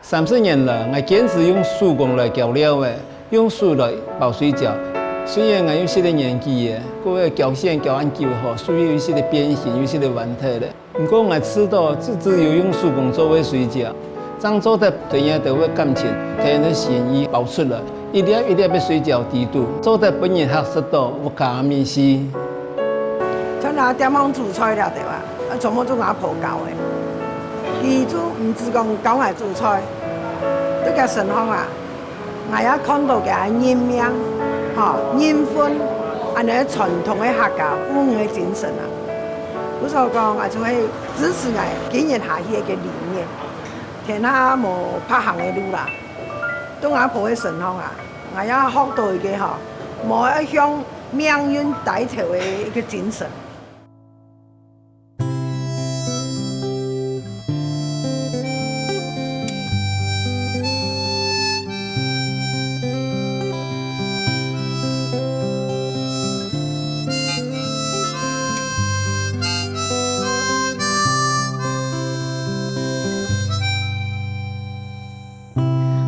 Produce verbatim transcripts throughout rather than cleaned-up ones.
三十年來，𠊎堅持用手工來攪料仔，用手來包水餃。雖然𠊎有息仔年紀仔，毋過攪線攪恁久吼，手有一息仔變形，有一息仔彎忒了。毋過𠊎試著，只只有用手工做个水餃，正做得對人兜个感情，對人个心意包出來，一粒一粒个水餃底肚，做得分人客食著屋下个味緒。像𠊎店項煮菜了，對吧？啊，全部都𠊎婆教个。佢就毋止講教𠊎煮菜，對佢身項啊， 𠊎也看著佢个人命，吼，人份，恁呢傳統个客家婦女个精神啊。故所講，𠊎就會支持𠊎經營下去个理念。天下無白行个路啦，對𠊎婆个身上啊，𠊎也學著一個吼，無愛向命運低頭个一個精神。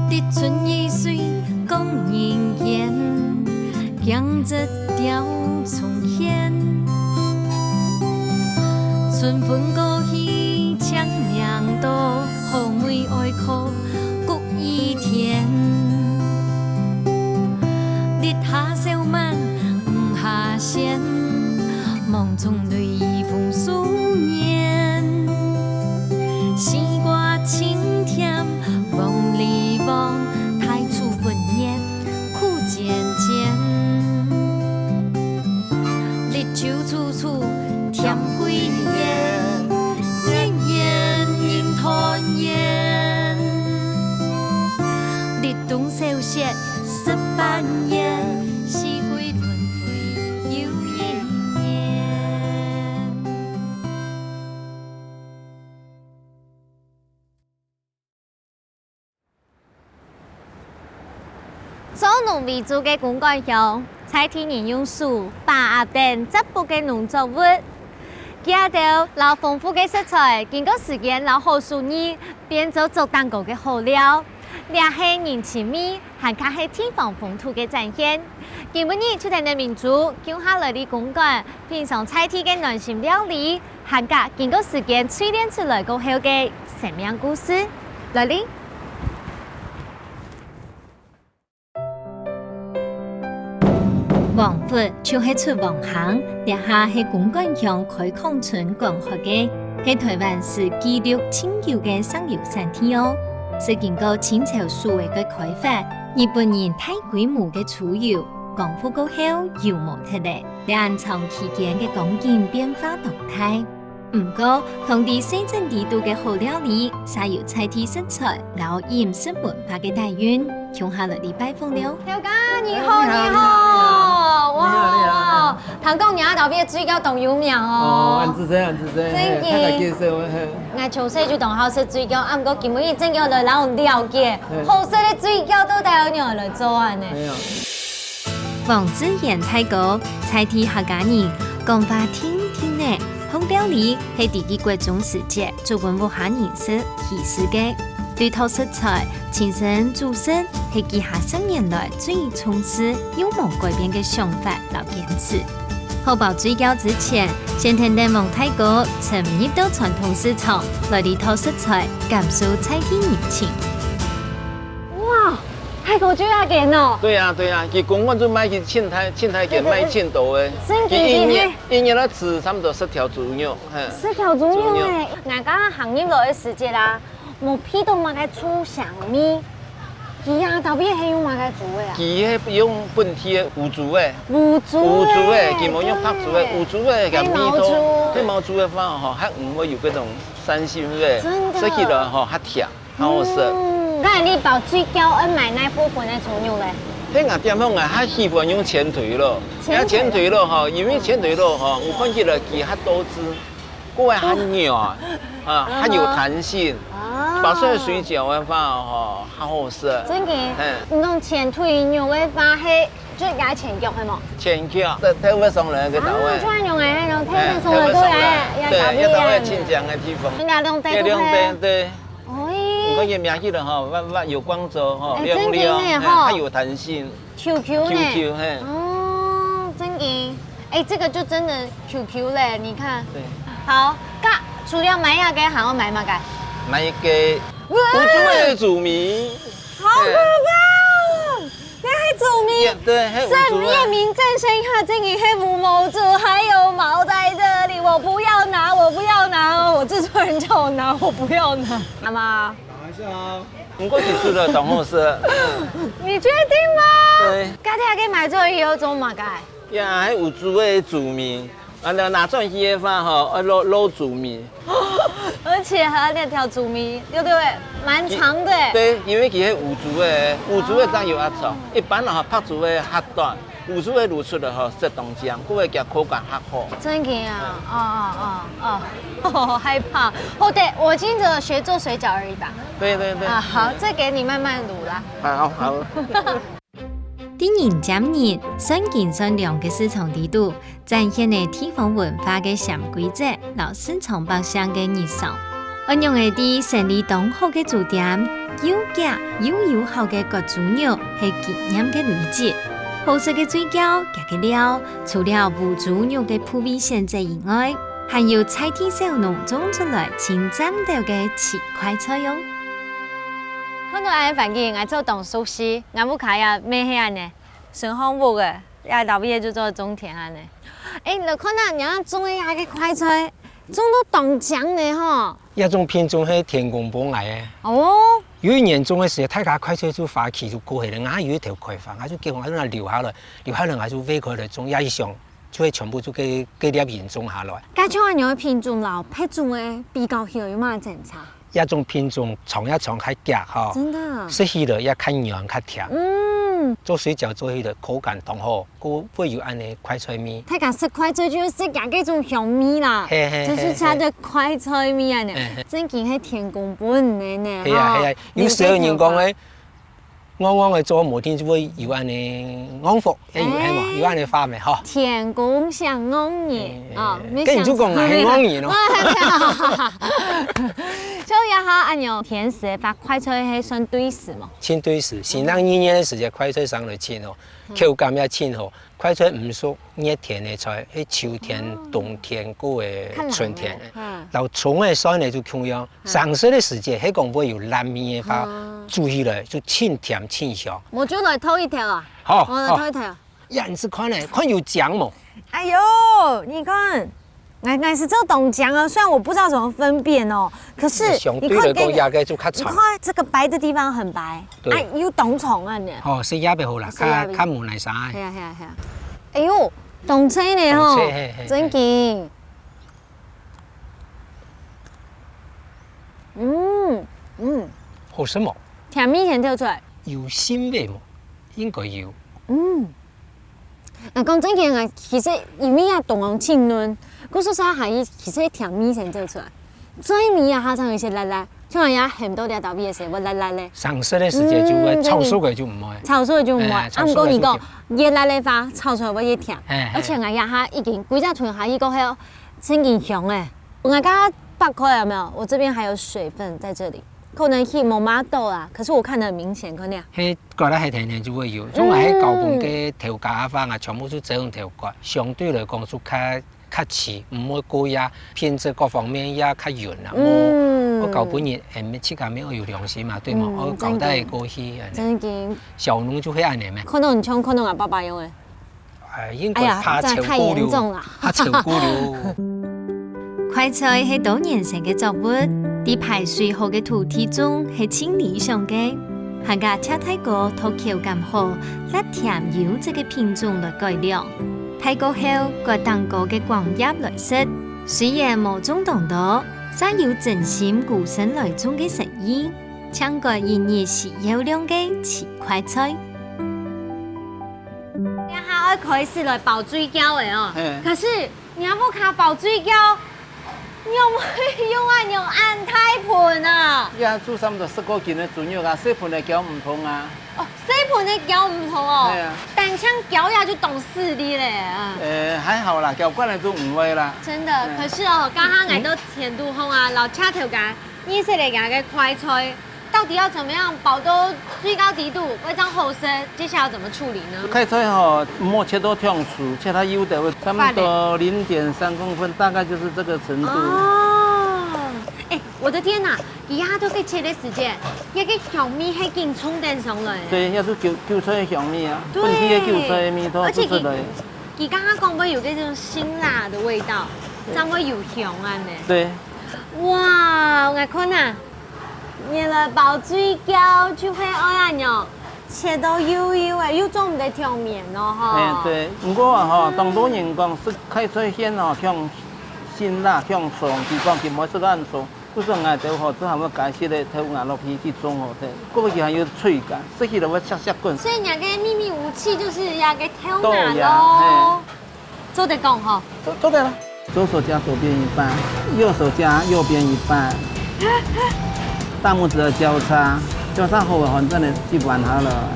立春雨水降人間，驚蟄吊蔥芡。春分過去，清明到，好梅哀苦谷雨田。日下小滿，雨下仙，芒種雷雨豐收年。西瓜清甜， 黃梨黃，大樹分月苦煎煎。綠豆處處添桂圓，年年人團圓。立冬小雪食粄圓，四季輪迴又一年。 做農為主个公館鄉，在地人用手把握等接福个農作物，佢兜摎豐富个食材，經過時間摎好手藝，變做做蛋糕个好料。這係人情味，還較係地方風土个展現。今晡日就跈等明珠，共下來到公館，品嚐在地个暖心料理。 還加經過時間淬煉出來過後个生命故事。來哩！王佛就係出王坑，這下係公館鄉開墾村管轄个，係臺灣史紀錄盡久个石油產地哦。係經過清朝時个開發，日本人大規模个出油，光復過後油無忒了，這恁長期間个光景變化當大。 毋過，同在細鎮裡肚个好料理，儕有在地食材摎飲食文化个底蘊，共下來哩拜訪了。頭家，你好，你好，你好，你好。哇，你好，你好。聽講你這兜个水餃當有名哦。哦，恁仔細，恁仔細，真个。嘿，大家介紹，嘿。𠊎從細就當好食水餃，啊，毋過今晡日正經來摎你了解，嘿。好食个水餃到底愛仰般來做恁呢？哎呀。 黃志賢大哥，在地客家人，講話定定仔，好料理係在佢國中時節做分屋下人食、去食个。對討食材、親身煮食，係佢下十年來最重視又無改變个想法摎堅持。好包水餃之前，先跈等黃大哥深入到傳統市場，來這討食材，感受在地人情。哇！ 大哥就這間哦。對啊，對啊，佢公館就賣佢盡大，盡大間，賣盡多个。真个，佢一日，真个。一日愛煮差毋多十條豬肉，嘿。十條豬肉呢？豬肉。𠊎頭下行入來个時節啊，無鼻著麼个豬香味。佢啊，到底係用麼个豬个啊？佢係用本地个烏豬个。烏豬个。烏豬个，佢無用白豬个，烏豬个，該味道，黑毛豬。黑毛豬个話吼，還毋會有該種酸腥味，真个。食起來吼，還甜。 好好食。嗯，該你包水餃愛買哪部分个豬肉咧？該𠊎店項𠊎較喜歡用前腿肉，前腿肉。因為前腿肉吼，因為前腿肉吼，𠊎看起來佢較多汁，過來較軟，啊，較有彈性。啊。包出來水餃个話吼，較好食。真个？嗯。你講前腿肉个話，係最佳前腳係無？前腳，對，頭尾上來个位。啊，就恁樣个，恁樣頭尾上來个，哎，頭尾上來，對，也較遠。也頭尾親像个地方。人家兩塊都係。對，兩塊，對。 哦，个名起來吼，滑滑有光澤吼，哎，亮亮，真的呢吼。哎，較有彈性，QQ呢。QQ，嘿。哦，真的。哎，這個就真的QQ嘞，你看。對。好，該除了買這個，還愛買麼个？買一個，哇，烏豬个煮麵。好可怕！ 該係煮麵。也，對，係烏豬个。在面面正身下，竟然係烏毛豬，還有毛在這裡，我不要拿，我不要拿哦！我製作人叫我拿，我不要拿。那麼，拿一下啊。毋過其實都當好食。你確定嗎？對。該條个買做以後做麼个？呀，係烏豬个煮麵。 啊，拿，拿轉去个話吼，愛落，落豬麵。而且還有那條豬麵，對不對？蠻長的欸。對，因為佢係烏豬个，烏豬个正有較長，一般吼，白豬个較短，烏豬个滷出來吼，色當靚，故所佢口感較好。真的啊？哦哦哦哦，好害怕。好的，我今天只有學做水餃而已吧？對對對。啊，好，這給你慢慢滷啦。好好。 在人接人、算斤算兩个市場裡肚，展現了地方文化个潛規則摎順昌百姓个日常。恁樣个在生理當好个豬店，又遽又有效个割豬肉係紀念个累積。好食个水餃，佢个料，除了烏豬肉个部位選擇以外，還有在地小農種出來盡讚頭个奇怪菜哦。看到恁樣環境，𠊎就當熟悉，𠊎屋下也乜係恁樣。 順昌屋个，這兜位就做種田恁樣。欸，你看啊，你看種个這个快菜，種到當靚呢吼。這種品種係天公分𠊎个。哦。有一年種个時節，大家快菜就花期就過去了，𠊎有一頭快花，𠊎就結果𠊎就拿留下來，留下來𠊎就挖開來種，這一箱就會全部就給，給獵人種下來。該像恁樣个品種摎別種个比較起來有麼个精差？ 這種品種長也長較遽吼，真的。食起來也較軟較甜。嗯。做水餃做起來口感當好，故會有恁樣快菜味。大家食快菜就係食佢該種香味啦，嘿嘿，就是食个快菜味恁樣，嘿嘿。真經係天公分个呢，係啊，吼。係啊，有時候人講个， 戇戇个做無定就會有恁樣戇福，欸，有，係無？欸。有恁樣話無？吼。天公賞戇人，欸，啊，欸，該你就講𠊎係戇人咯。像這下恁樣天時个話，快菜係算對時無？盡對時，新正二月个時節，快菜上來盡哦，嗯。口感也盡好。快菜毋屬 熱天个菜，係秋天、哦。冬天過个春天。較冷个，嗯。摎蔥个蒜个就共樣，嗯。生食个時節，係講會有辣味个話，哦。煮起來就盡甜盡香。𠊎就來偷一條啊。好，𠊎來偷一條。好。呀，你試看咧，看有靚無？哎喲，你看，𠊎，𠊎係做當靚啊，雖然我不知道怎麼分辨哦，可是相對來講，你看給你，這個就較長。你看這個白的地方很白，對。啊，又當長啊呢。哦，係這邊好啦，係這邊。較，較無耐生个。係啊，係啊，係啊。 哎喲，當脆呢吼，當脆，嘿，嘿，嘿。真經。嗯，嗯。好食無？甜味先透出來。有腥味無？應該有。嗯。啊，講真經啊，其實因為啊，當當清嫩，故所以下佢其實甜味先透出來。 最尾啊，還正有一些辣辣，像人家很多條豆皮个時候會辣辣咧。生食个時節就會，嗯，炒熟个就毋會。炒熟个就毋會。欸，啊，毋過你講，炒熟个就甜。越辣个話，炒出來會越甜。欸，欸。而且𠊎這下已經歸隻吞下去過後，真經香欸。𠊎剛剛擘開有沒有？我這邊還有水分在這裡，可能係無擘到啊，可是我看得很明顯，看到。係，割了係甜甜就會有，像𠊎係交分个頭家个話啊，全部就這樣頭割，相對來講就較 較齊，毋會過夜，品質各方面也較穩啦。嗯。無，𠊎交分人，欸，自家乜愛有良心嘛，對無？嗯，愛交代過去，恁樣。真經。小農就係恁樣咩？看到你像看到𠊎爸爸樣欸。欸，應該怕臭餔了，哎呀，這太嚴重了。怕臭餔了。快菜係多年生个作物，在排水好个土地種係盡理想个。還加赤大哥討口感好、辣甜優質个品種來改良。 大過後，割頂高个光葉來食。雖然無種當多，煞有真心孤身來種个誠意，淨割一日需要量个七塊菜。這下愛開始來包水餃了哦。嘿。可是，你還不卡包水餃，你有沒有用啊？你有恁大盆啊？呀，煮差不多十過斤个豬肉啊，細盆个攪毋通啊。 哦，細盆个攪毋通哦。係啊。單淨攪也就當使力咧啊。呃，還好啦，攪慣了就毋會啦。真的，嗯。可是哦，剛剛來到田肚後啊，摎車頭家，你食了佢个快菜，到底要怎麼樣包到最高底肚，會正好食？接下來要怎麼處理呢？開菜吼，莫切到忒粗，切到幼條，差不多零點三公分，大概就是這個程度。哦，哎，我的天哪，佢下都可以切个時間，那個香味係緊衝頂上來。對，要是韭韭菜的香味啊，對，本地的韭菜的味道而且佢出來。佢剛剛講會有這種辛辣的味道，對，正會有香啊呢。對。哇，𠊎看啊， 原來包水餃就係愛恁樣，切到幼幼个，又做毋得忒綿咯吼。哎，對，毋過啊吼，當多人講食開菜餡吼，像辛辣、像重，佢講佢毋會食到恁重，故所𠊎兜吼，只好愛加一息个豆芽落去去中和忒，故所佢還有脆感，食起來會澀澀滾。所以你个秘密武器就是這个豆芽咯。豆芽，嘿。 做得講吼。做，做得了。左手夾左邊一半，右手夾右邊一半，大拇指的交叉，交叉好了，反正呢，基本上好了。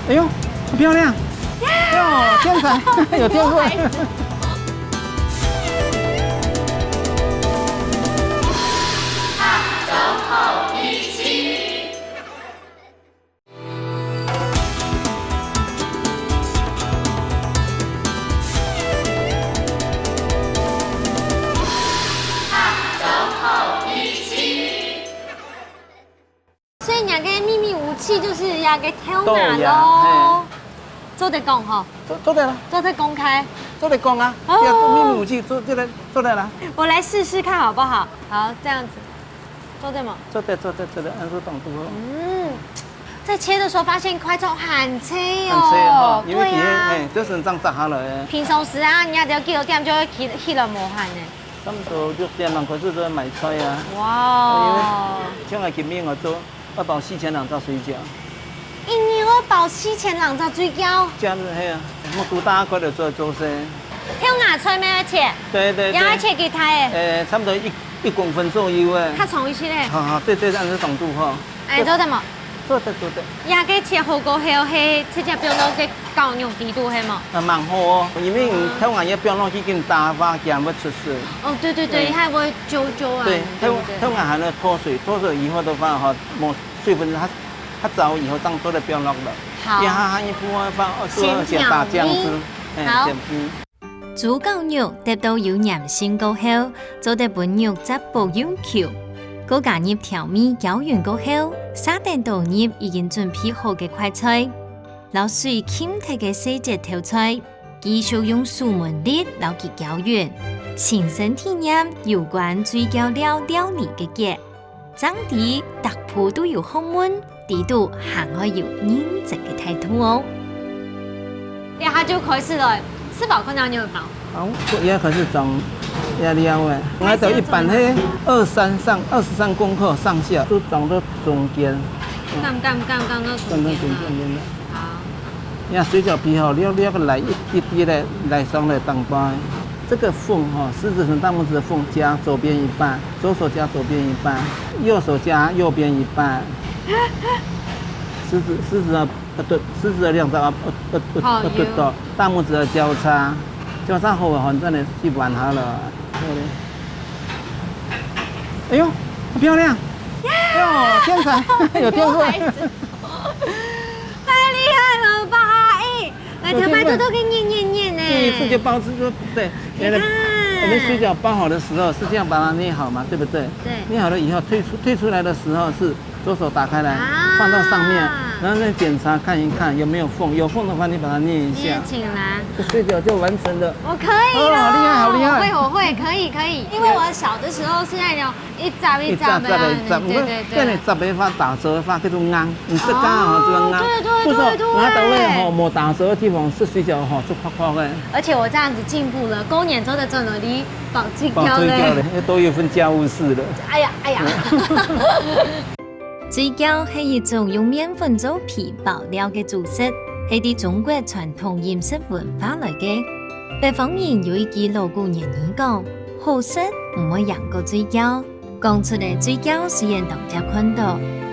哎呦，好漂亮！哎呦，天才，有天分。所以你个秘密武器就是這个豆芽咯。豆芽，嘿。做得講吼。做，做得了。做得公開。做得講啊，哦。這个秘密武器做，做得，做得了。我來試試看好不好？好，這樣子。做得嗎？做得，做得，做得，恁樣當多哦。嗯，在切的時候發現快炒很脆哦。很脆哈，因為佢，對啊。嘿，這係正摘下來的。平常時啊，人家只要幾多點就會起，起來無閒呢。差不多六點鐘開始就會買菜啊。哇哦。因為像𠊎今晡日𠊎做，愛包四千零隻水餃。一日愛包四千零隻水餃？這樣子，嘿啊，目珠大開就做，做事。挑芽菜咩愛切？對，對，對。也愛切幾大个？呃，差不多一，一公分左右个。較長一息咧。好，好，對，對，恁樣當多吼。 哎，做得無？做得，做得。這个切好過後，係直接放到該絞肉底肚，係無？啊，蠻好哦，因為你豆芽也放落去，跟打發，佢會出水。哦，對對對，對。佢還會揪揪啊。對，對不對？豆，豆芽還會脫水，脫水以後的話，哈，無水分，它，它燥以後，正做得放落了。好。一下下一步的話，哦，做一些打醬汁，先調味。哎，好。調味。 豬絞肉得到有黏性過後，做得分肉汁薄幼Q，過加入調味攪勻過後，續等倒入已經準備好个快菜，摎水浸忒个細節豆菜，繼續用手捫力摎佢攪勻，親身體驗有關水餃料料理个節。 正知逐步都有學問，知道還愛有認真个態度哦。這下就開始來，吃飽困難就飽。好，這下開始裝這料个。𠊎兜一般係二三上，二十三公克上下，就裝到中間。剛剛剛剛到中間了。剛剛中間了。好。 呀，水餃皮吼，略略个來一滴滴个來上來當包。這個縫吼，食指跟大拇指的縫夾左邊一半，左手夾左邊一半，右手夾右邊一半。食指，食指啊，呃，對，食指的兩隻啊，呃，呃，呃，好，呃，對，有。對，大拇指的交叉，交叉好了，反正呢，就完好了。好嘞。哎呦，好漂亮！哎呦，天才，有天分。不好意思。 太厲害了吧！哎，來，頭擺都都可以捏捏捏呢。第一次就包出，對，你看。原來，我們水餃包好的時候是這樣把它捏好嘛，對不對？對。捏好了以後，退出，退出來的時候是左手打開來，啊。放到上面，然後再檢查看一看有沒有縫，有縫的話你把它捏一下。捏起來。這水餃就完成了。我可以了。哦，厲害，好厲害。我會，我會，可以，可以。因為我小的時候是那種 一隻一隻个，一隻一隻个，對對對。你這樣子摘个話，打折个話，叫做硬，毋係講吼，哦，就硬。對對對對。不是，𠊎兜个吼，無打折个地方食水餃吼，就硞硞个。而且我這樣子進步了，過年做得轉來你包水餃嘞。包水餃嘞，又多一份家務事了。哎呀哎呀。水餃係一種用麵粉做皮包料个主食，係對中國傳統飲食文化來个。北方人有一句老古言語講：好食毋會贏過水餃。 講出來，水餃雖然當捷看著，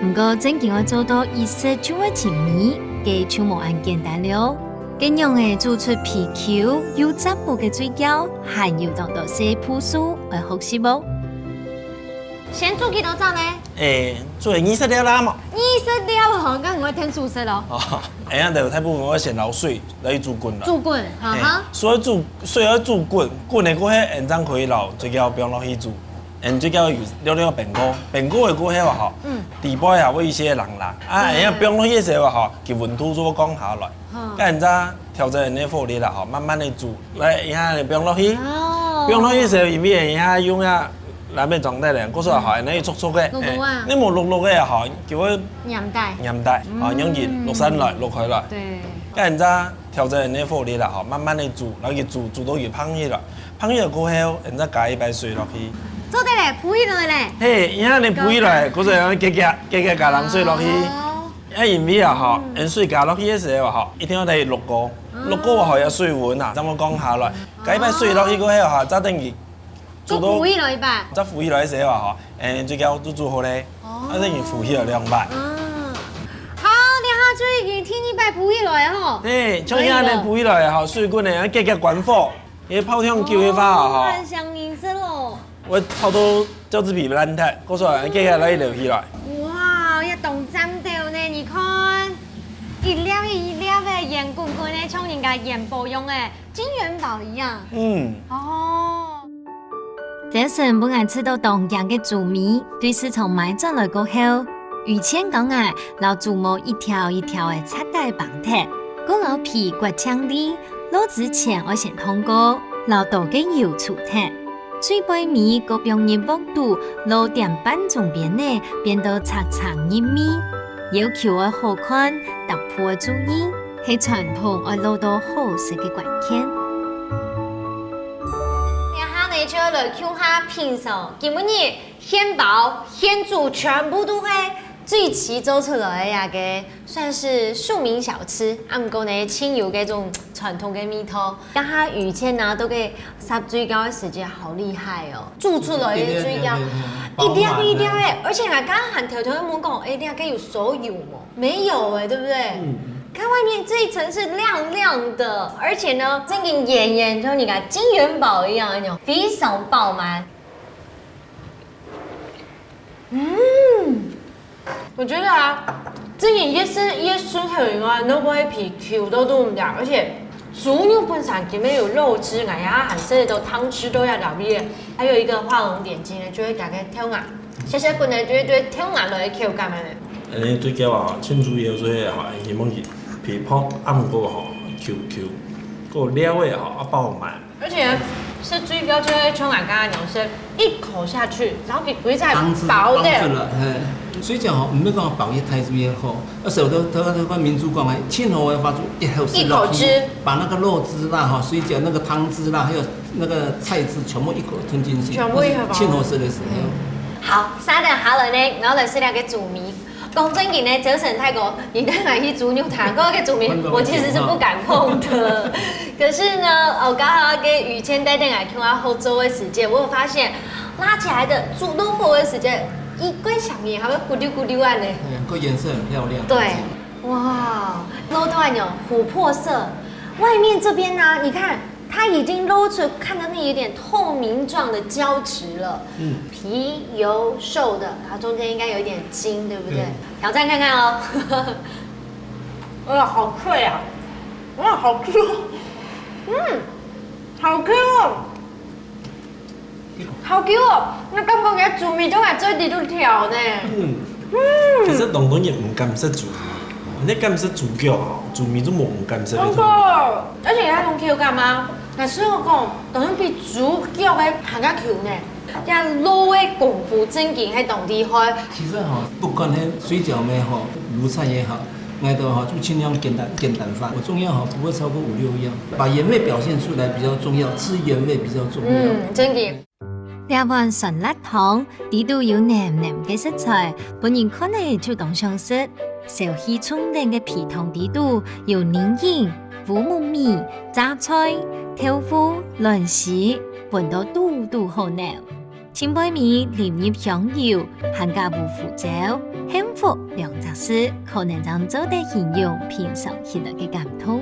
毋過正經愛做到一食就會尋味，該就無恁簡單了。該仰仔煮出皮Q又汁薄个水餃，還有當多細步數愛學習哦。先煮幾多隻呢？欸，煮个二十粒啦嘛。二十粒哦，該𠊎愛添煮食咯。哦，哎呀，就大部分會先撈水來煮滾了。煮滾，哈哈。欸，所以煮，水要煮滾，滾了過後，𠊎正可以撈水餃放落去煮。𠊎水餃有略略冰過，冰過了過後啊，吼，嗯。底背啊會有一些冷冷，啊，嗯。哎呀，放落去的時候啊，吼，佢溫度就會降下來。嗯。該𠊎正 調整你个火力啦，吼，慢慢的煮。來，一下你放落去，哦。放落去時候，因為一下用啊，南北裝袋咧，故所吼，嗯。那一撮撮个，摝摝啊。欸，你無摝摝个吼，就會黏帶。黏帶，吼，嗯。容易落山來，落開來。對。該你再調整你个火力啦，吼，慢慢的煮，然後去煮，煮到佢膨起來，膨起來過後，你再加一杯水落去。做得咧，浮起來咧。嘿，一下你浮起來，故所要結結，結結加冷水落去。哦。 啊，因為啊，吼，嗯。𠊎水加落去个時候啊，吼，一定要來摝過，嗯。摝過吼，要水溫啊，正會降下來。哦。加一杯水落去過後啊，再等佢煮到，再浮起來一擺。再浮起來个時候啊，吼，欸，水餃就煮好咧。哦。啊，等佢浮起來兩擺。嗯。好，這下就已經第二擺浮起來吼。對，像這樣呢，可以了。浮起來吼，水滾呢，要結結關火，因為泡忒久个話啊，吼。哦，很香，顏色咯。 會泡到餃子皮爛忒，故所結下來流起來。哇，也當讚頭呢！你看，一粒一粒个圓滾滾个，像人家元寶樣个，金元寶一樣。嗯。哦。朝晨分𠊎試著當香个豬尾，對市場買轉來過後，雨倩講𠊎摎豬毛一條一條个拆解放忒，過摎皮刮淨俐， 落之前愛先燙過，摎刀个油除忒。最背尾過放入鑊肚，摎點半鐘邊仔，變到赤赤入味，要求愛好看，逐步愛注意，係傳統愛摎到好食个關鍵。這下呢，就來共下品嚐今晡日現包、現煮，全部都係最齊做出來个這個 算是庶民小吃，啊，毋過呢，盡有該種傳統个味道。剛剛雨倩拿到个煠水餃个時節，好厲害哦！煮出來个水餃，一粒一粒个，而且𠊎剛剛還偷偷問講，欸，你該有手油無？沒有欸，對不對？嗯。看外面這一層是亮亮的，而且呢，真的圓圓，就你看金元寶一樣那種，非常飽滿。嗯。 我覺得啊，這個也係，也係很有啊，都不會皮Q都動的，而且豬肉本身裡面有肉汁，哎呀，很適合湯汁都要倒入，還有一個畫龍點睛的，就會加個豆芽，小小滾的就會對豆芽來口感嘛。哎，最主要啊，慶祝也有時候哈，希望佢皮薄，暗過哈，Q Q，夠料的哈，啊飽滿。 而且呢，係最主要就係像𠊎剛剛講，係一口下去，然後佢歸隻湯汁薄的。幫助了，嘿。水餃吼，毋係講薄越大就越好，而且有的，他，他，他民俗講欸，盡好个話就一口食落去，一口汁。把那個肉汁啦，哈，水餃那個湯汁啦，還有那個菜汁，全部一口吞進去，全部一口飽。盡好食个時候。好，煠等下來呢，然後來試那個煮米。 講正經呢，朝晨大哥，你帶𠊎去豬肉攤，該個豬肉，我其實是不敢碰的。可是呢，哦，剛好跟雨倩帶等來共下合作个時節，我有發現拉起來个豬肉脯个時節，一塊下面還會咕溜咕溜啊呢。嗯，个顏色很漂亮。對，哇，肉都還有琥珀色，外面這邊呢，你看 它已經露出，看到那有點透明狀的膠質了。嗯。皮油瘦的，然後中間應該有一點筋，對不對？對。挑戰看看哦。哇，好脆啊！哇，好Q！嗯，好Q哦！好Q哦！那剛剛該豬肉都還在裡肚跳呢。嗯。嗯。其實當多人毋敢食豬肉，你敢食豬腳啊？豬肉就無毋敢食个。真的。 而且它很Q感嗎？但是我講，當然比豬腳个還較Q呢。這肉个功夫正經係當厲害。其實哈，不管係水餃也好，滷菜也好，𠊎都哈就盡量簡單簡單化。我中藥哈不會超過五六樣，把原味表現出來比較重要，吃原味比較重要。嗯，正經。 這碗酸辣湯，裡肚有黏黏个色彩，分人看了就當想食。燒氣衝天个皮湯裡肚有人參、烏木米、榨菜、豆腐、卵絲，混到堵堵好摎。盡背尾淋入香油，還加烏胡椒，幸福兩隻字，可能正做得形容平常起來个感動。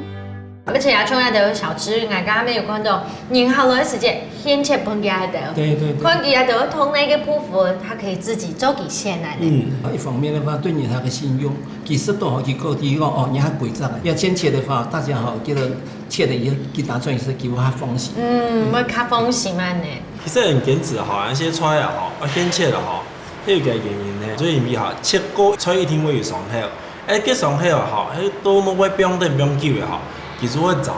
而且也像該兜小吃，𠊎剛剛有看到，人客來个時節，現切分佢兜。對，對，對。看佢兜同那個部分，他可以自己做佢選來的。嗯，一方面的話，對人客个信用，佢食到吼，佢个佢講，哦，你還規則个，要現切的話，大家吼，覺得切的也，佢打算也是給我較放心。嗯，會較放心恁呢。其實很堅持吼，那些菜啊吼，要現切的吼， 係有个原因呢，就因為吼，切過菜一定會有傷口，而該傷口啊吼，係到到尾放等放久个吼，佢就會燥。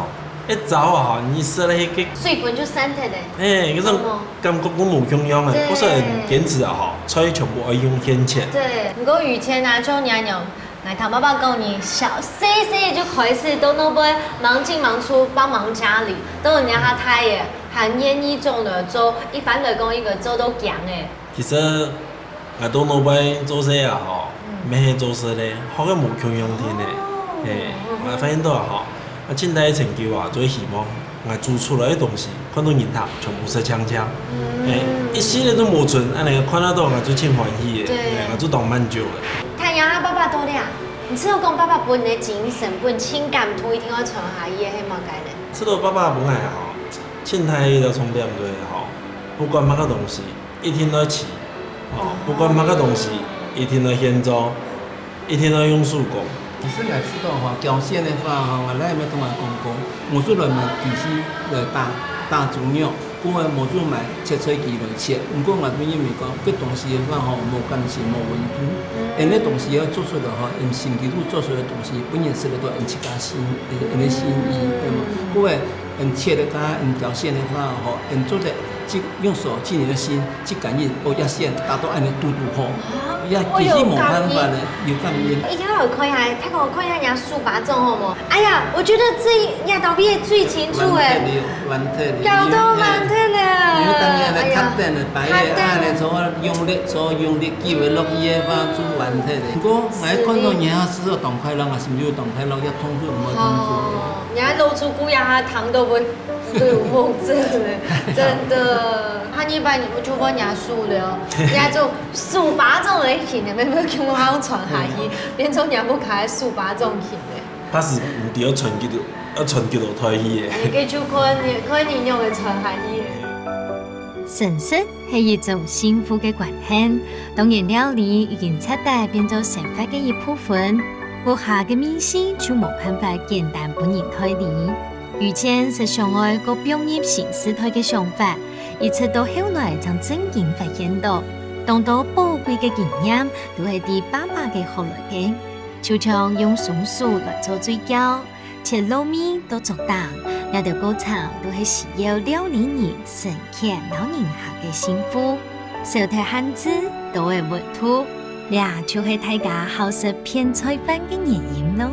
一燥啊吼，你食了該个，水分就散忒了。欸，該種感覺都無共樣个。對。故所堅持啊吼，菜全部愛用現切。對，毋過以前啊，像𠊎娘，𠊎聽爸爸講，你小細細就開始到到尾忙進忙出幫忙家裡，到人家較大个，還願意種了做，一般來講，一個做到強个。 其實，𠊎到到尾做事啊吼，毋係做事咧，學个無共樣定咧。嘿，𠊎發現到啊吼，𠊎盡大个成就啊，就係希望𠊎煮出來个東西，看到人客全部食淨淨。嘿，一息仔都無剩，恁呢看得到𠊎就盡歡喜个，對。嘿，𠊎就當滿足个。聽啊，爸爸到了，你知道講爸爸分你个精神，分你个感動，一定愛傳下去个，係麼个呢？知道爸爸分𠊎啊吼，盡大个一個重點就係吼，不管麼个東西， 一定愛試，哦，不管麼个東西，一定愛現做，一定愛用手工。其實𠊎知道吼，侥幸个話吼，𠊎倈仔同𠊎講過，無就來買機器來打，打豬肉，過來無就買切菜機來切。毋過𠊎都認為講，該東西个話吼，無感情，無溫度。恁呢東西愛做出來吼，用身體肚做出來个東西，本人食个都用自家心，用个心意，對無？過來用切个話，用侥幸个話吼，用做得 就用手盡有个心去感應，哦，也先達到恁呢堵堵好，也其實無辦法呢，有感應。一定要有看一下，大哥看一下人家手巴掌好無？哎呀，我覺得這這兜比最清楚欸，彎忒了，彎忒了，搞到彎忒了。因為當然呢，哎呀，較等了，白夜暗了，較等了。做用力，做用力，機會落去个話，就彎忒了。不過，𠊎看到人家食到當快樂，𠊎心裡有當快樂，也痛苦，有無痛苦？哦，人家露出骨牙，糖都會 對，有夢症欸，真的。下一擺你就問人家輸了，人家就輸巴掌个型的，沒有沒有，全部好像傳下去，變成人家不可愛輸巴掌型的。他是毋知要傳幾多，要傳幾多代去个。你可以去看，你看你用个傳下去个。誠實係一種幸福个關係，當然料理已經徹底變做生活个一部分，屋下个味緒就無辦法簡單分人代理。 以前係想愛過放入新時代个想法，一直到後來正正經發現到，當多寶貴个經驗都係對爸爸个學來个。就像用雙手來做水餃，切糯米到竹筒，這兜過程都係需要料理人深刻摎人客个心腹，少忒限制，多个溫度，這就係大家好食片菜飯个原因囉。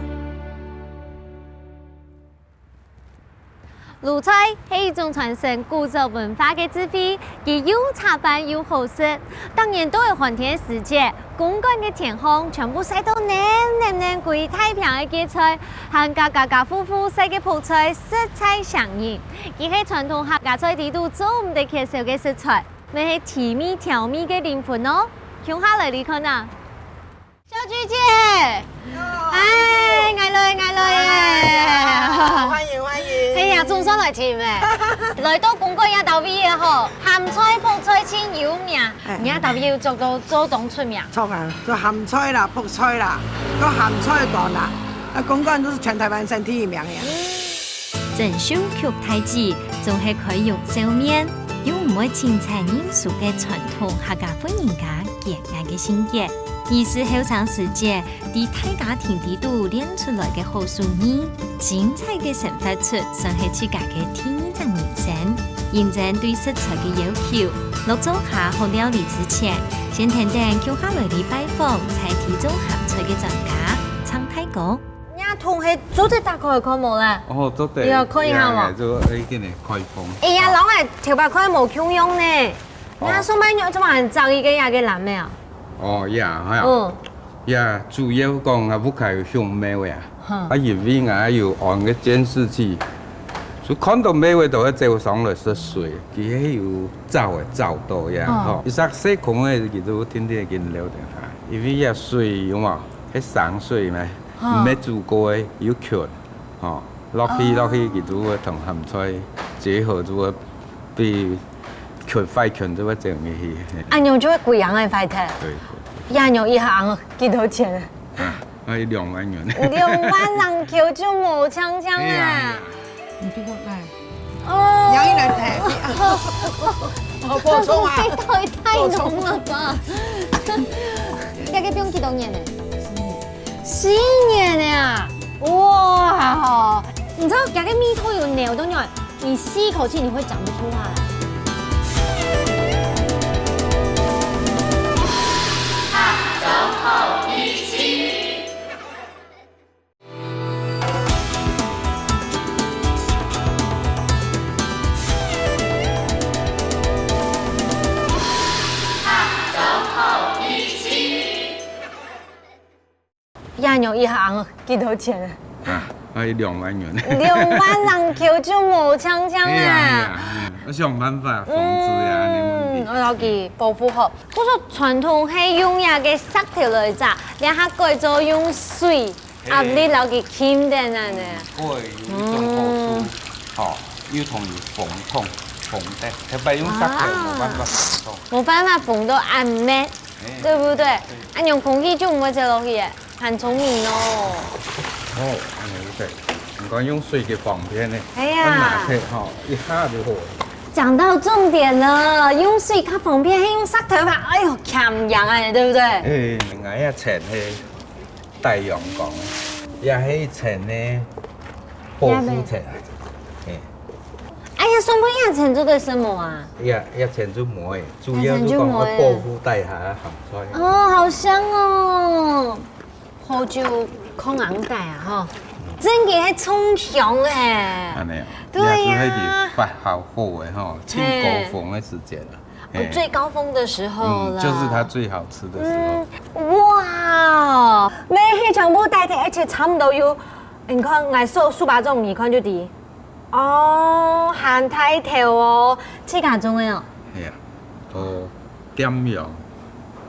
滷菜係一種傳承古早文化个智慧，佢又下飯又好食。當年到了寒天个時節，公館个田項全部曬到淰淰淰，歸大坪个芥菜，還加家家戶戶曬个覆菜，實在餳人。佢係傳統客家菜裡肚做毋得缺少个食材，乜係提味調味个靈魂哦。共下來試看啊！ 小菊姐，哎，𠊎來，𠊎來耶！歡迎，歡迎。哎呀，總算來尋欸！來到公館這兜位个吼，鹹菜、覆菜盡有名，哎。你這兜位有做到做當出名。著啊，做鹹菜啦、覆菜啦，做鹹菜乾啦，啊，公館都係全臺灣省第一名个。 珍饈局大姊總係開容笑面，又毋會清采認輸个傳統客家婦人家傑出个性格。佢係後生時節，在大家庭裡肚練出來个好手藝，精彩个生活術算係自家个第二隻人生。認真對食材个要求，落灶下學料理之前，先跈等共下來哩拜訪在地種鹹菜个專家，鄭大哥。 若桶係做得打開看無啦？哦，做得。你要看一下無？這樣就已經開封。哎呀，老外頭擺看無共樣呢。哦。那上擺你做麼還找一個這個籃个啊？哦，呀，係啊。嗯。呀，主要講啊，屋下有養貓啊。哈。啊，因為啊有安個監視器，就看到貓仔就會走上來食水，佢係有找个，找到呀，哦。吼。一隻細空个，佢就天天緊溜等下，因為呀水有無？係生水咩？ 毋係煮過个，有菌，吼，落去，哦。落去，佢就會同鹹菜結合，就會比拳，快拳就會整入去。嘿。恁樣就會歸樣个壞忒。對，對，對。恁樣一下幾多錢？啊，愛兩萬元。兩萬人口就無淨淨啊。哎呀，哎呀。你比較矮。哦。你要一人抬。哦，補充啊。味道也太濃了吧？補充。大概放幾多年呢？十年。 十年了啊！哇，你知道這个味道有濃到哪，你吸一口氣你會講不出話來。恁樣一下幾多錢？啊，愛兩萬元。兩萬人口就無淨淨啊！哎呀，哎呀，哎呀，要想辦法防治呀，恁樣問題。嗯，愛摎佢保護好。故所傳統係用這个石頭來炸，這下改做用水，嘿。壓力摎佢撳等恁呢。嗯，過有一種好處，嗯。吼，又同佢防痛、防跌，特別用石頭，啊。無辦法防痛。無辦法防到恁密。 哎，對不對？對。恁樣空氣就毋會走落去耶，很聰明哦。哦，恁樣就對。你看用水較方便呢，哎呀。用拿起吼，一下就好了。講到重點了，用水較方便，還用石頭啊，哎喲，強硬啊，對不對？哎，𠊎也曾係帶陽光，也係曾呢保護層，哎。 哎呀，上面這層做个什麼啊？這，這層就無誒，主要就講愛保護底下个鹹菜。哦，好香哦！好久空昂帶啊，吼，真个還衝香誒。恁呢哦，對呀。也係佢發酵好誒吼，最高峰个時節了。嘿。哦，最高峰的時候了。嗯，就是它最好吃的時候。嗯，哇哦，乜係全部帶忒，而且差不多有，你看，𠊎手，手巴掌，你看就知。 哦，還大條哦，自家種个哦。係啊，哦，點樣，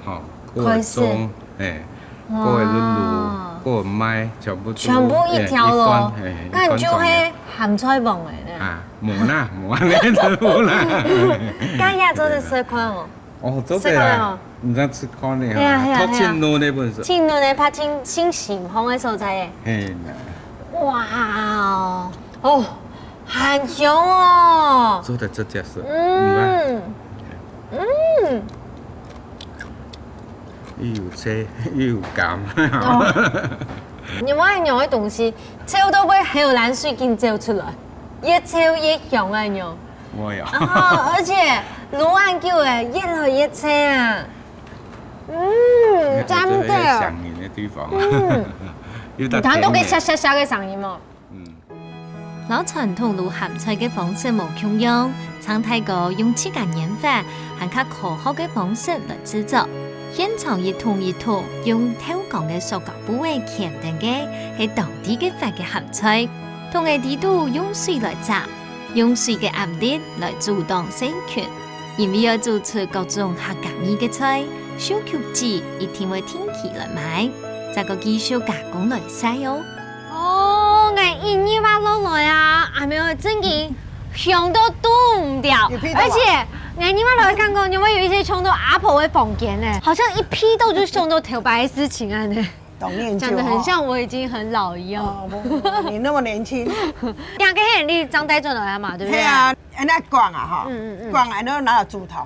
吼，過會種，開始。嘿，哇。過會入爐，過會賣，全部都，全部一條咯。嘿，一罐，嘿，一罐裝个。該就係鹹菜王个呢。啊，無啦，無啦，無啦。該也做得試看哦。 哦，做得啊，試看哦。你這樣試看呢，係啊，係啊，係啊。頭前弄个本事。前弄个，拍清，清新風个所在誒。係啦。哇哦，哦，很香哦。做得直接食，嗯，嗯。又有脆，又有鹹。哦。你買牛个東西，脆到會還有藍水緊走出來，越脆越香啊，牛。 會啊。哦，而且滷恁久誒，越來越脆啊。嗯，你看，真个。這就係香人个地方。嗯。有點甜味。你聽到該沙沙沙个聲音無？嗯。摎傳統滷鹹菜个方式無共樣，常大哥用自家研發，還較科學个方式來製作。現場一桶一桶用透光个塑膠布仔圈等个，係當地个發个鹹菜。同个底肚用水來炸， 用水个壓力來阻擋細菌。因為愛煮出各種客家味个菜，秀菊姊一定會定期來買，再過繼續加工來曬哦。哦，𠊎一入啊落來啊，阿妹真个香到擋毋牢，有鼻到無？而且𠊎入啊落來感覺，你會有一些衝到阿婆个房間呢，好像一鼻到就想到頭擺个事情啊呢。 當年就，講得很像我已經很老一樣。哦，不，不，不，你那麼年輕。兩個人你正帶轉來啊嘛，對不對？係啊，恁樣講啊，吼，嗯，嗯，嗯。講恁樣拿來煮湯。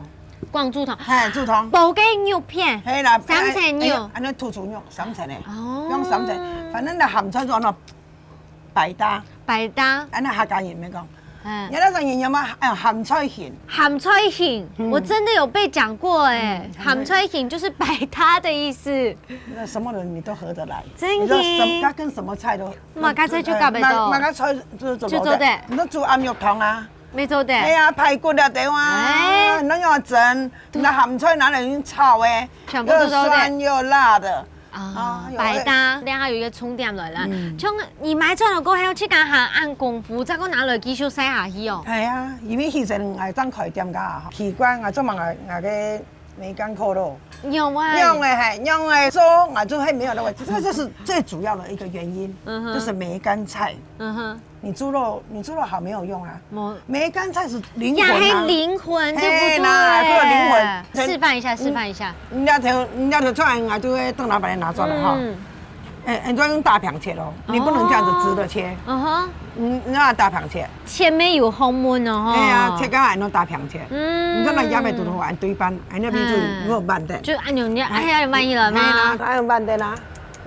講煮湯。嘿，煮湯。包个肉片，係啦，三層肉。哎，哎，恁樣突出肉，三層的，哦。用三層，反正那鹹菜就按照百搭。百搭。恁樣客家人免講。 嗯。你那種人有無？哎，鹹菜型。鹹菜型，嗯。我真的有被講過哎，嗯，鹹菜型就是百搭的意思。那什麼人你都合得來。真的？你說什麼，它跟什麼菜都，嘛，該菜就夾得到。嘛，嘛，該菜就是做得。就做得。你說煮鴨肉湯啊。乜做得。哎呀，排骨啊，對啊，哎。那要蒸，那鹹菜拿來用炒哎，全部都做得。又酸又辣的。 啊，啊，有百搭，這下有一個重點來了。嗯。像你買轉來過後，自家還恁功夫，再過拿來繼續曬下去哦。係啊，因為其實𠊎正開店个吼，奇怪，𠊎做麼个𠊎个沒艱苦咯。用啊。用的嘿，用的做，啊，就会没有那味。这个就是最主要的一个原因，嗯哼。就是梅干菜。嗯哼。你猪肉，你猪肉好没有用啊。没。梅干菜是灵魂啊。呀，嘿，灵魂，对不对？嘿啦，这个灵魂。示范一下，示范一下。你那条，你那条菜，啊，就会等老板娘拿出来哈。嗯。哎，你就要用大盘切哦，你不能这样子直的切。哦。嗯哼。你，你要大盘切。 切咩有學問哦，吼。哎呀，切个恁樣大片切。嗯。你看那也袂堵到恁對半，哎，那边就嗯。有半点。就恁樣，哎呀，滿意了嗎？哎啦，還有半点啦，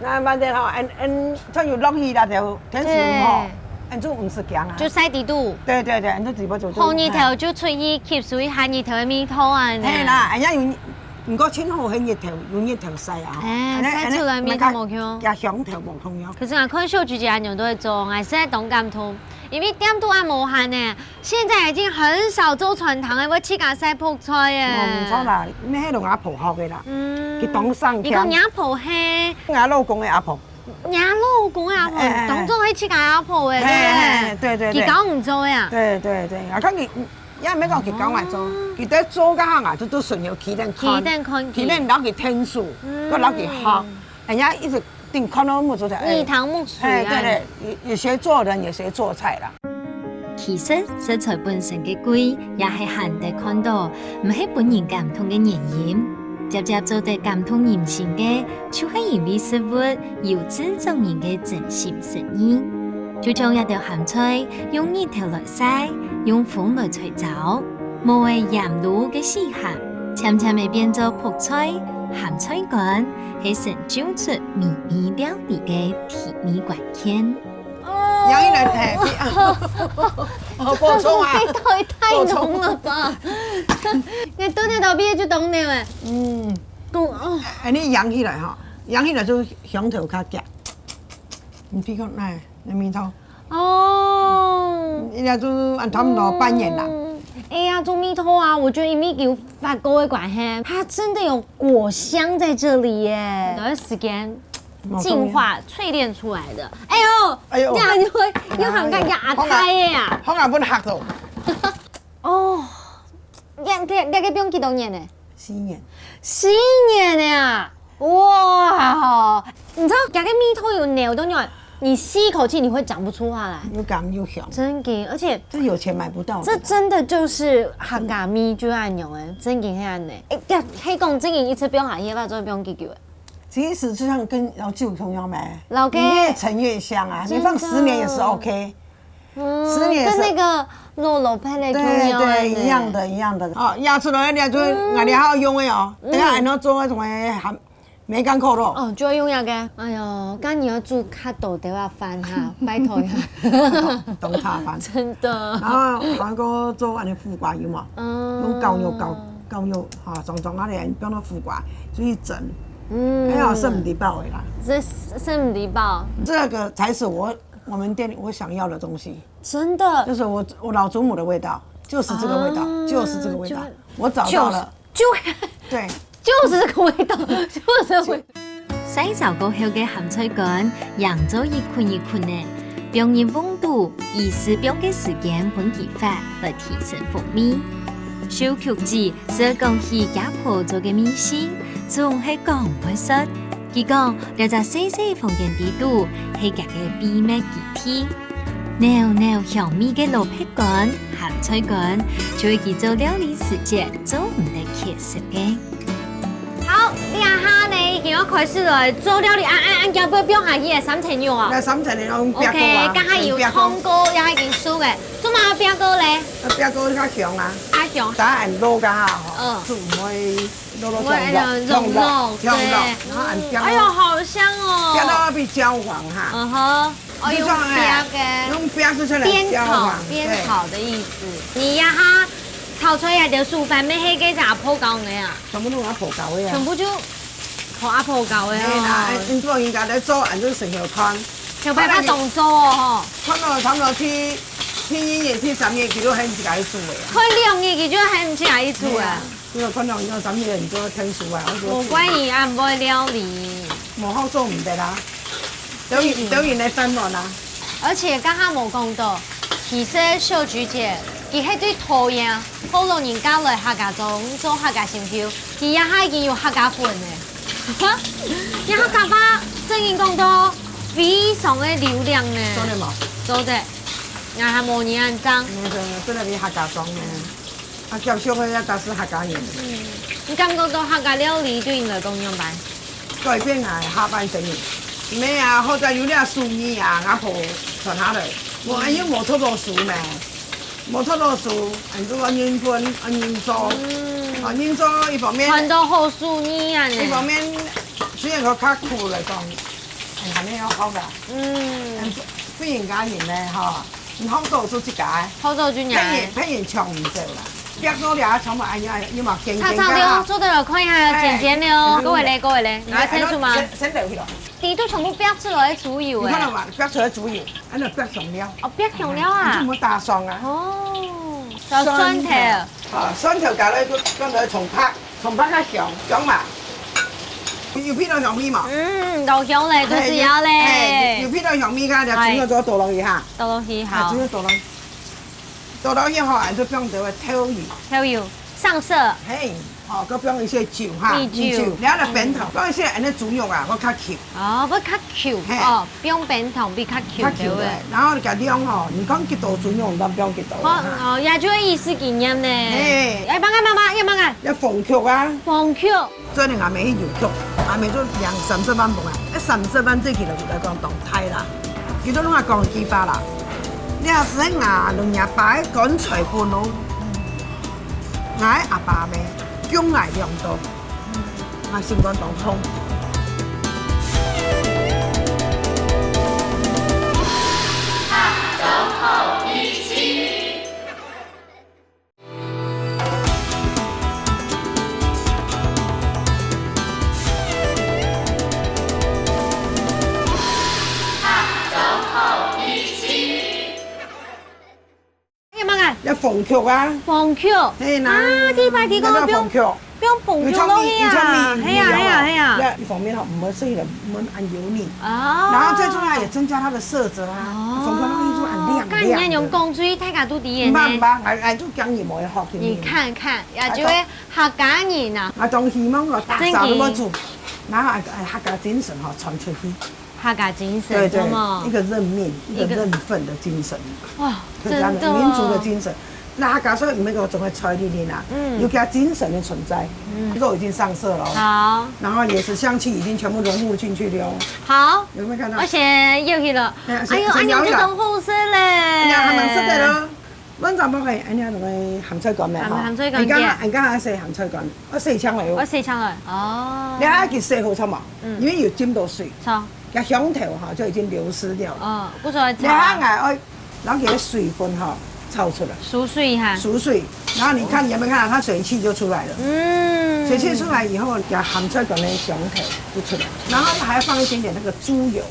那半点吼，嗯嗯，像有落雨啦，就天時吼，对。嗯，就毋使驚啊。就晒底肚。对对对，就直接就。好日头就出去吸收一下日头的味道啊，呢。嘿啦，哎呀有，毋過盡好係日頭，有日頭晒啊，吼。哎，晒出來味道無共。也香頭無共樣。可是啊，看秀菊姐恁樣都會做，還是會當感動。 因為店肚也無閒呢，現在已經很少做傳統个，會自家晒覆菜耶。哦，毋錯啦，你迄攏阿婆學个啦，嗯，佢當省你講你阿婆係？我老公个阿婆。你老公个阿婆，哎哎哎。當做係自家阿婆个，嘿嘿嘿，對對對。佢教你做个啊？對對對，啊，看佢，也毋免講佢教我做，哦。佢在做个行啊，就都順有佢等看，佢等看佢。佢等摎佢聽書，嗯。都摎佢學。 人家一直定看到目珠的，哎，耳聽目水啊。哎，對對，也也學做人，也學做菜啦。其實食材本身个貴，也係罕得看到，毋係分人感動个原因。輒輒做得感動人心个，就係因為食物有製作人个真心實意。就像這兜鹹菜，用日頭來曬，用風來吹燥，無會鹽滷个死鹹，漸漸會變做覆菜、鹹菜乾， 係成就出美味料理个第二關鍵。哦。咬一來，嘿，比-，哦，補充啊。味道也太濃了吧！補充。你對那道味就懂了哎。嗯。懂哦。哎，你揚起來哈，揚起來就香頭較強。你鼻看，哎，那味道。 哦。人家就按差不多半年啦。嗯。哎呀，做味道啊，我覺得因為有發酵的關係，它真的有果香在這裡耶。有段時間進化淬煉出來的。哎呦，哎呦。這樣就會，又很尷尬，啊，太呀。好啊，分嚇到。哦，這，這，這個放幾多年呢？四年。四年呀！ 哇，你知道這個味道有濃到哪，你吸一口氣你會講不出話來。又甘又香。真的，而且這有錢買不到的。這真的就是客家味就恁樣欸，真的係恁樣。欸，對，係講真的一次放下去，要做放幾久欸？其實就像跟老酒同樣嘛，老哥。你越陳越香啊，你放十年也是OK。真的。嗯，十年也是。跟那個老老派的同樣欸。對，對，一樣的，一樣的。哦，壓出來，壓出來，嗯。𠊎這下用的哦，等下還要做那種欸，還 梅乾扣肉。哦，就愛用這個。哎喲，該你愛煮較多兜仔飯哈，拜託一下。當，當大飯。真的。然後還過做恁樣苦瓜油嘛，嗯。用絞肉，絞，絞肉，哈，長長啊，放到苦瓜，就去蒸。嗯。哎呀，食毋得飽的啦。這食，食毋得飽。這個才是我，我們店裡我想要的東西。真的。就是我，我老祖母的味道，就是這個味道，啊，就是這個味道。就，我找到了。就是 就，對。就是這個味道，就是這個味道。曬燥過後个鹹菜乾，䀴做一捆一捆个，放入甕肚，以時放个時間分佢發，來提升風味。秀菊姊係講起厥婆做个味緒，總係講毋會煞。佢講，這隻細細房間底肚，係厥个秘密基地。 濃濃香味个蘿蔔乾、鹹菜乾，就係佢做料理時節做毋得缺失个。好，這下呢，已經要開始來做料理，啊，啊，啊，腳步放下去个三層肉啊。該三層肉用煸過啊，OK，剛才有先煸過。燙過，也已經熟个，做麼个煸過咧？啊，煸過較香啊。較香。等下恁落个哈，吼，嗯。就毋會落落香肉，我，嗯，香肉，香肉，對。然後恁煸過。哎喲，好香哦。煸到愛變焦黃哈。嗯哼。 哦，用煸个。用煸就出來煸炒，煸炒的意思。對。你這下炒出來个熟飯，乜係該隻阿婆教你个啊？全部都阿婆教个啊。全部就靠阿婆教个哦。係啦，哎，你做人家來做，俺就成日看。小白白動作哦，吼。看到差不多第，第二日、第三日，佢都喊自家去煮个啊。看兩日，佢就喊自家去煮啊。係啊。 你有看到你看上面你就要看書啊，我說無怪你恁會料理。無好做毋得啦，等於，嗯。等於來煩惱啦。而且剛剛無講到，其實秀菊姐佢係最討厭學老人家來客家庄做客家心臼，佢這下已經有客家粉了。這客家話正經講到非常个流暢呢。做得無？做得，𠊎還無你恁讚。嗯，真的，真的比客家庄呢。啊，叫小妹要打死客家人。嗯，你感覺到客家料理對你來講仰般？改變啊，下半生人。毋係啊，好在有這手藝啊，較好傳下來。無，哎，又無讀到書呢。 無讀到書，恁就愛認份，愛認做。嗯。啊，認做一方面，傳到好手藝啊呢。一方面，雖然講較苦來講，哎，還沒有好啦。嗯。嗯，婦人家人呢，吼，你好做就自家个，好做就人个。別人，別人搶毋走啦。逼到了，全部哎呀，又嘛驚驚个。炒炒料，做得來看一下，哎。煎煎了哦。嗯。各位嘞，各位嘞，你要清楚嗎？哎，哎，先，先留起來。底肚全部逼出來的豬油哎。你看到嗎？逼出來豬油。 恁樣煏香料。哦，煏香料啊。你就莫打爽啊。哦，小蒜頭。啊，蒜頭加了一个，放个蔥白，蔥白較香，香嘛。有鼻到香味嘛？嗯，老香嘞，就是要嘞。嘿，有，有鼻到香味，看，這豬肉都要倒落去哈。倒落去，啊，好。豬肉倒落去，倒落去吼，還是放這个豆油。豆油。 上色。嘿，好，再放一些酒哈，米酒。米酒，然後呢，冰糖，放一些恁樣豬肉啊，會較Q。哦，會較Q，嘿。哦，放冰糖會較Q，較Q，對不對？對。然後你个量吼，你講幾多豬肉，你就放幾多。好，哈。哦，也就係意思經驗呢。嘿。哎，慢慢，慢慢，要慢慢。要防Q啊。防Q。最近阿妹去郵局，阿妹就兩三十萬本啊，哎，三十萬對佢來講當大啦。佢都攏愛講句話啦，你也係𠊎，人家擺棺材本哦。 𠊎阿爸姆供𠊎兩代，𠊎心肝當痛。哎呀媽呀！要防Q啊！防Q。嘿啦。啊，這擺提供了，不用，要防Q。不用防Q落去啊。有香味，有香味，嘿呀，嘿呀，嘿呀。要一方面吼，毋會碎了，毋會恁油膩。哦。然後最重要也增加它的色澤啊，哦。防Q落去就很亮，看你用光水，大家都知呢。毋怕，毋怕，俺，俺就講你無好，你看看，也就會客家人啊。啊，當希望哦，大家都要做，然後，哎，客家精神吼傳出去。 客家精神，對，對，知道嗎？一個認命、一個認份的精神，哇，客家的，真的哦。民族的精神。那客家說每個總會出來的啦，嗯。有客家精神的存在，嗯。這個已經上色了哦。好。然後也是香氣已經全部融入進去了哦。好，有沒有看到？我先舀起了。哎，先，哎呦，先舀起來。哎呦，這種好食嘞。哎呀，還蠻食得咯。 阮查某个，哎，恁樣个鹹菜乾咩，吼？鹹，鹹菜乾，你剛剛，對。你剛剛洗鹹菜乾，愛洗淨來哦。愛洗淨來，哦。你愛去洗好差無？嗯。因為有浸到水，好。該香頭哈就已經流失掉了。哦，不出來炒。你看，哎，愛，然後給它水分哈炒出來。收水哈。收水，然後你看，有沒有看到它水氣就出來了？嗯。水氣出來以後，給鹹菜乾的香頭就出來，然後還要放一點點那個豬油。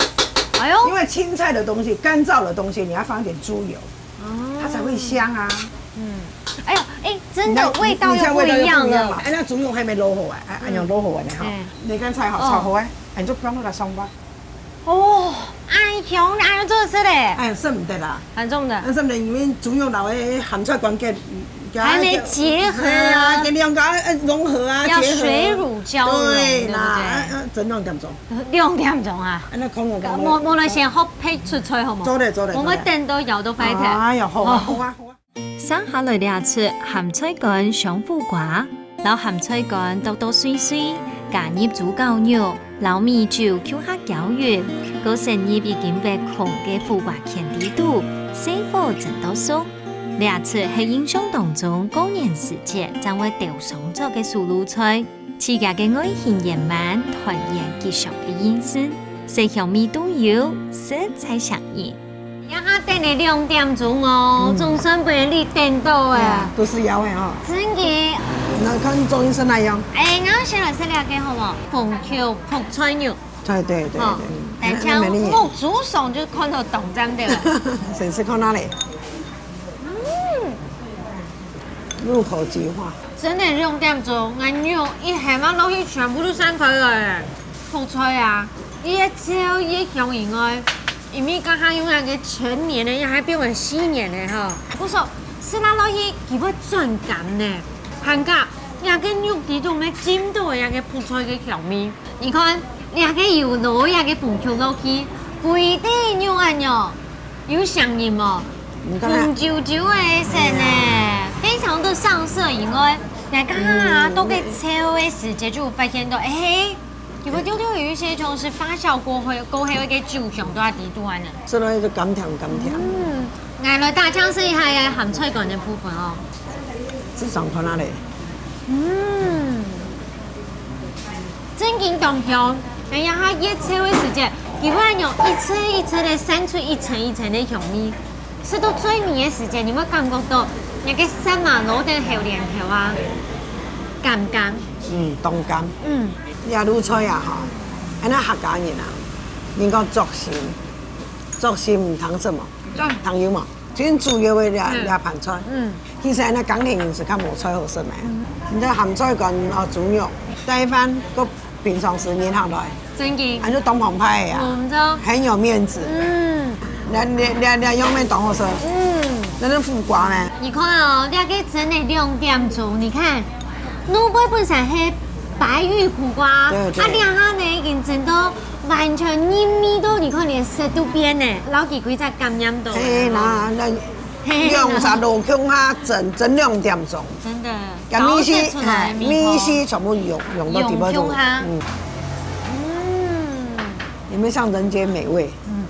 哎呦。因為青菜的東西，乾燥的東西，你要放一點豬油。 哦。它才會香啊。嗯。哎呦，哎，真的味道又不一樣了。你看，你，你像味道又不一樣嘛。哎，那豬肉還沒滷好啊，哎，哎，嗯。哎，用滷好啊，你看。哎。你剛才好，哦。炒好啊，哎，你就放那個蔥白。哦，哎呦，哎呦，做得吃嘞。哎，食毋得啦。很重的。那食毋得，因為豬肉摎該鹹菜乾个，嗯，還沒結合。哎呀，給兩個，哎，融合啊，要結合。水乳交融，對啦，對不對？哎，哎，整兩點鐘。 兩點鐘啊？啊，那空了，無，無來先學配出菜好無？做得，做得，我們等到腰都壞忒。哎呀，好啊，好啊，好啊。接下來這齣鹹菜乾相苦瓜，摎鹹菜乾剁剁碎碎，加入豬絞肉，摎米酒共下攪勻，過先入已經挖空个苦瓜圈底肚，細火蒸到熟。這齣係印象當中過年時節正會兜常做个手路菜。 自家个外形圓滿，團圓吉祥个意思，色香味都有，實在餳人。這下等了兩點鐘哦，嗯。總算分你等到哎。哎呀，都是妖哎哈。真的。那看中醫生來用。哎，𠊎先來試兩個好無？紅豆覆菜肉。對，對，對，吼，對。來，請目珠上就看到當讚个了。先試看哪裡？嗯。入口即化。 真的兩點鐘，𠊎肉一下仔落去全部都散開了耶。覆菜啊，一个焦一个香以外，因為剛剛用那個成年的，還變為細年的哈。不錯，食落落去佢會轉甘呢。還加，這个肉裡肚乜浸到這个覆菜个香味。你看，這个油落這个紅曲落去，歸垤肉恁樣，有聲音無？紅啾啾个色呢，非常的上色以外，這个啊，都个炒个時節就發現到，哎， 佢个調調有一些像是發酵過後，過後一个酒香都在裡肚恁呢。所以就甘甜甘甜。嗯，來，來大家試一下鹹菜乾个部分哦。試嚐看啊咧。嗯，正經當香。哎呀，佢越炒个時節，佢會用一層一層个散出一層一層个香味。 食到最尾个時節，你會感覺到該个舌嫲落等口連口啊，甘甘。嗯，當甘。嗯，這滷菜啊吼，恁樣客家人啊，人講作興，作興毋通什麼？對，糖油嘛，最主要个這這盤菜。嗯，其實恁樣耕田人係較無菜好食嘛。你這鹹菜乾哦，豬肉，帶飯个 平常時人客來，正經，還係當澎湃个啊，毋錯，很有面子。嗯，這這這這樣面當好食。嗯，這係苦瓜呢。你看哦，這个蒸个兩點鐘，你看，滷粄本身係白玉苦瓜，對對，啊，這下呢已經蒸到完全入味道，你看連色都變呢，摎佢歸隻感染到。嘿，那那兩儕落共下蒸蒸兩點鐘。 真的，這味緒，高色出來个味道，味緒全部融融到底背肚。融共下。嗯，嗯，有沒有像人間美味？嗯，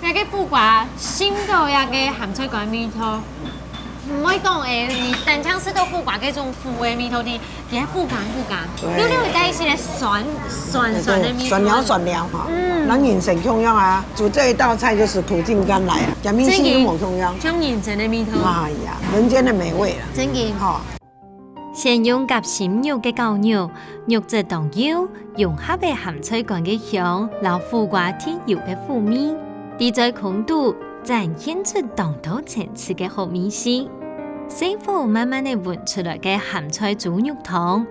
該个苦瓜，浸到該个鹹菜乾味道，毋會講欸，你單淨食到苦瓜該種苦个味道，你你還苦甘苦甘，對，有有帶一些酸酸酸个味道，酸料酸料哈。嗯，人生共樣啊，煮這一道菜就是苦盡甘來啊，這味緒有無共樣？像人生个味道。哎呀，人間的美味啊。 正經。吼。先用夾心肉个絞肉，肉質當幼，融合个鹹菜乾个香，摎苦瓜特有个苦味，在空肚展現出當多層次个好味緒。細火慢慢个搵出來个鹹菜豬肉湯，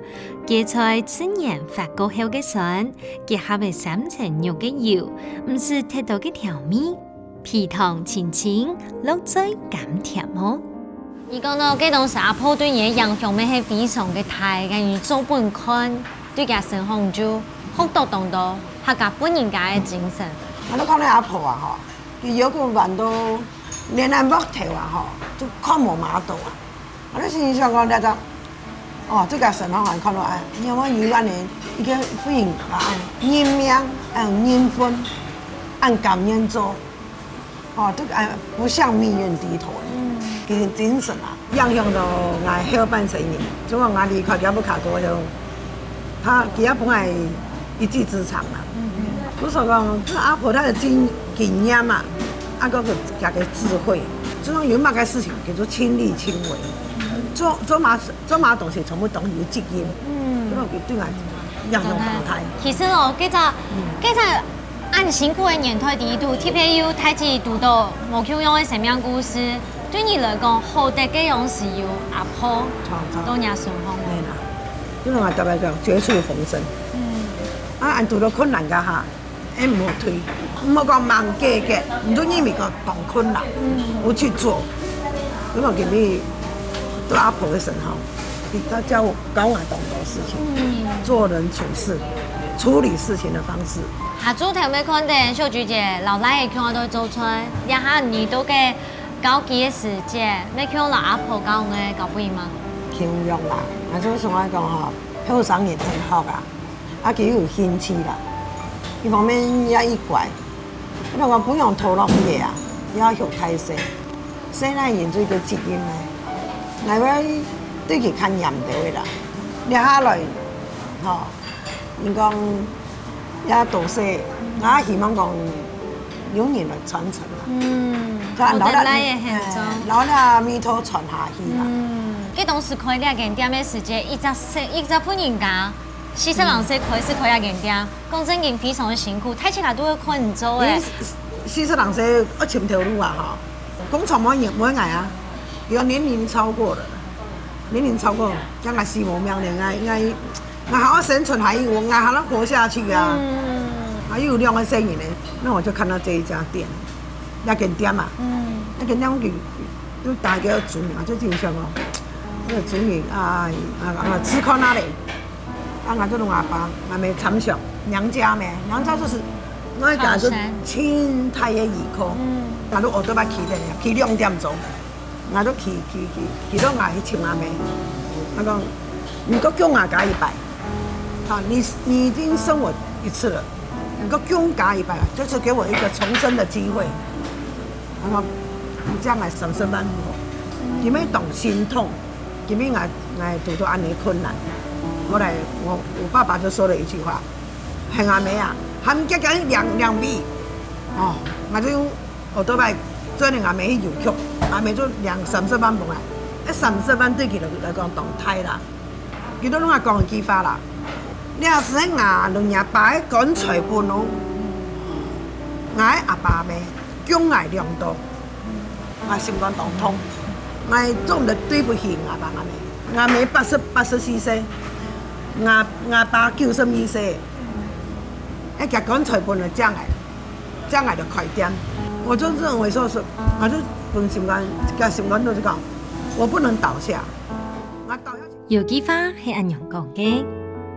加菜自然發過後个酸，結合个三層肉个油，毋使忒多个調味， 皮湯清清，落嘴甘甜哦。你講到該當時阿婆對你个影響乜係非常个大，該你做本看，對佢身上就學到當多客家婦人家个精神。𠊎都看到阿婆啊吼，佢腰骨彎到連恁木頭啊吼，都看無馬到啊。𠊎都心想講，這隻，哦，這個身上還看到啊，你看我有恁呢一個婦人家，恁認命，恁認份，恁甘願做。 哦，這個哎，不向命運低頭呢，其實精神啊，影響到𠊎後半生人。就講𠊎離開佢屋下過後，佢，佢也分𠊎一技之長啦。就所講，這阿婆她的經經驗啊，啊，還有佢个智慧，就講有麼个事情，佢就親力親為，做做麼做麼東西，全部都有責任。嗯，這種對𠊎影響當大。其實哦，這隻這隻 恁辛苦个年代裡肚，特別又帶佢堵到無共樣个生命故事，對你來講，好得个樣式有阿婆在若身項。係啦，因為𠊎特別講絕處逢生。嗯。啊，恁堵到困難个下，愛毋好退，毋好講吂解決，你就認為講當困難，嗯，毋去做，因為今日到阿婆个身項，佢教教𠊎當多事情，嗯，做人處事、處理事情的方式。 下晝頭乜看著秀菊姐摎倈仔共下做菜，這下你兜个交際个時節，乜共摎阿婆交往个交陪嗎？共樣啦，𠊎就想愛講吼，後生人很好啊，啊佢有興趣啦，一方面也已乖，你講分人拖落去个啊，也要學大細，細倈人做一個責任呢，𠊎會對佢較嚴格个啦，這下來，吼。 你講也多謝，𠊎希望講有人來傳承啦。嗯，就係留下，好得來个現狀。哎，留下味道傳下去啦。嗯，該當時開這間店个時節，一隻細一隻婦人家，四十零歲開始開這間店，講正經非常个辛苦，大自家都會看毋做个。你四十零歲愛尋頭路啊吼，工廠無人無人愛啊，有年齡超過了。 年齡超過，這樣𠊎死無命了，𠊎𠊎𠊎還要生存下去，我𠊎還要活下去啊！嗯，還有兩個細人呢，那我就看到這一家店，那間店啊，嗯，那間店佢就打个主意，就真想哦，那个主意啊，啊，啊，試看啊咧。啊，𠊎就同阿爸、阿姆參詳，娘家咩，娘家就是𠊎家就盡大个依靠，𠊎就奧多拜騎个，騎兩點鐘，𠊎就騎騎騎騎到𠊎去尋阿姆，𠊎講，你過叫𠊎加一擺，啊，你你已經生我一次了，你過叫加一擺，就是給我一個重生的機會。 然後這樣來三十萬，因為當心痛，因為𠊎𠊎堵到恁呢困難。後來我我爸爸就說了一句話，喊阿姆啊，喊佢佢領領位，哦，𠊎就用奧多拜載領阿姆去郵局，阿姆就領三十萬分𠊎，該三十萬對佢來來講當大啦。佢都同𠊎講一句話啦，你若係𠊎老若爸个棺材本哦，𠊎阿爸阿姆 降𠊎兩度，𠊎心肝當痛，𠊎做毋得對不起𠊎爸𠊎姆。𠊎姆八十八十四歲，𠊎𠊎爸九十二歲，哎，佢棺材本來降𠊎，降𠊎就開店。我就認為說是，我就本心肝，个心肝就是講，我不能倒下，我倒下去。有句話係恁樣講个：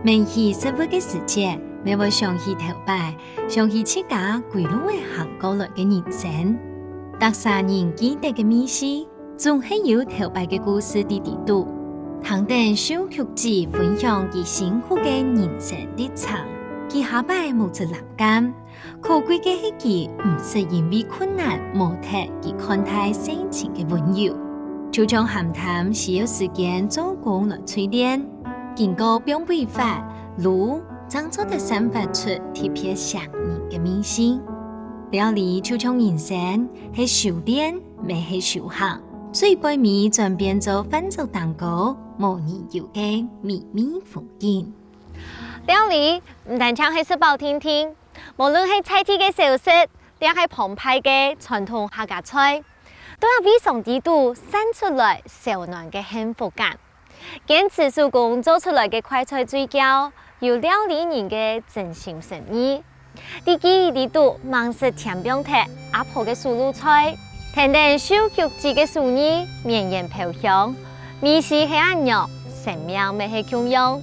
愐起食物个時節，乜會想起頭擺 想起自家歸路仔行過來个人生。逐儕人記得个味緒，總係有頭擺个故事在裡肚。聽等秀菊姊分享佢辛苦个人生歷程，佢下擺目汁濫泔，可貴个係佢毋識因為困難磨忒佢看待世情个溫柔，就像鹹淡需要時間做工來淬煉。經過放肥法，滷 正做得散發出特別餳人个味緒。料理就像人生，係修煉，乜係修行，最背尾轉變做飯桌頂高無人有个美味風景。料理毋單淨係食飽定定，無論係在地个小食，定係澎湃个傳統客家菜，都在味緒裡肚散出來燒暖个幸福感。 堅持手工做出來个快菜最噭，有料理人个真心誠意。在記憶裡肚，吂識添放忒阿婆个手路菜，跈等秀菊姊个手藝，綿延飄香。味緒係恁樣，生命乜係共樣。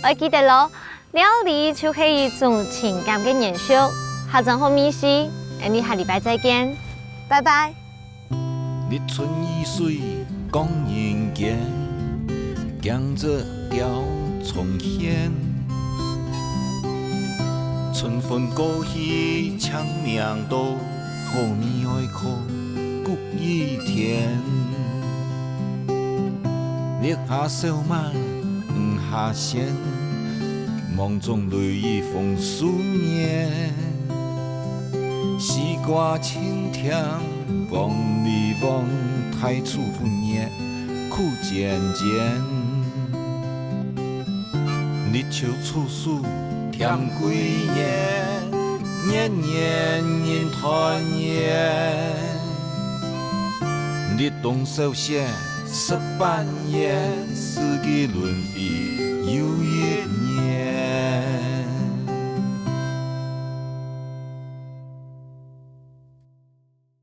愛記得哦，料理就係一種情感个延續。下轉好味緒，𠊎俚下禮拜再見，拜拜。 日出而水光人間，驚蟄鳥蟲喧。春分過去清明到，好味哀苦谷雨田。日下燒麥，雨下餳，芒種雷雨豐收年。 西瓜、青甜，黃梨黃，大廚傅熱，苦煎煎。立秋處暑，添桂圓，年年人團圓。立冬小雪，食粄圓，四季輪迴又一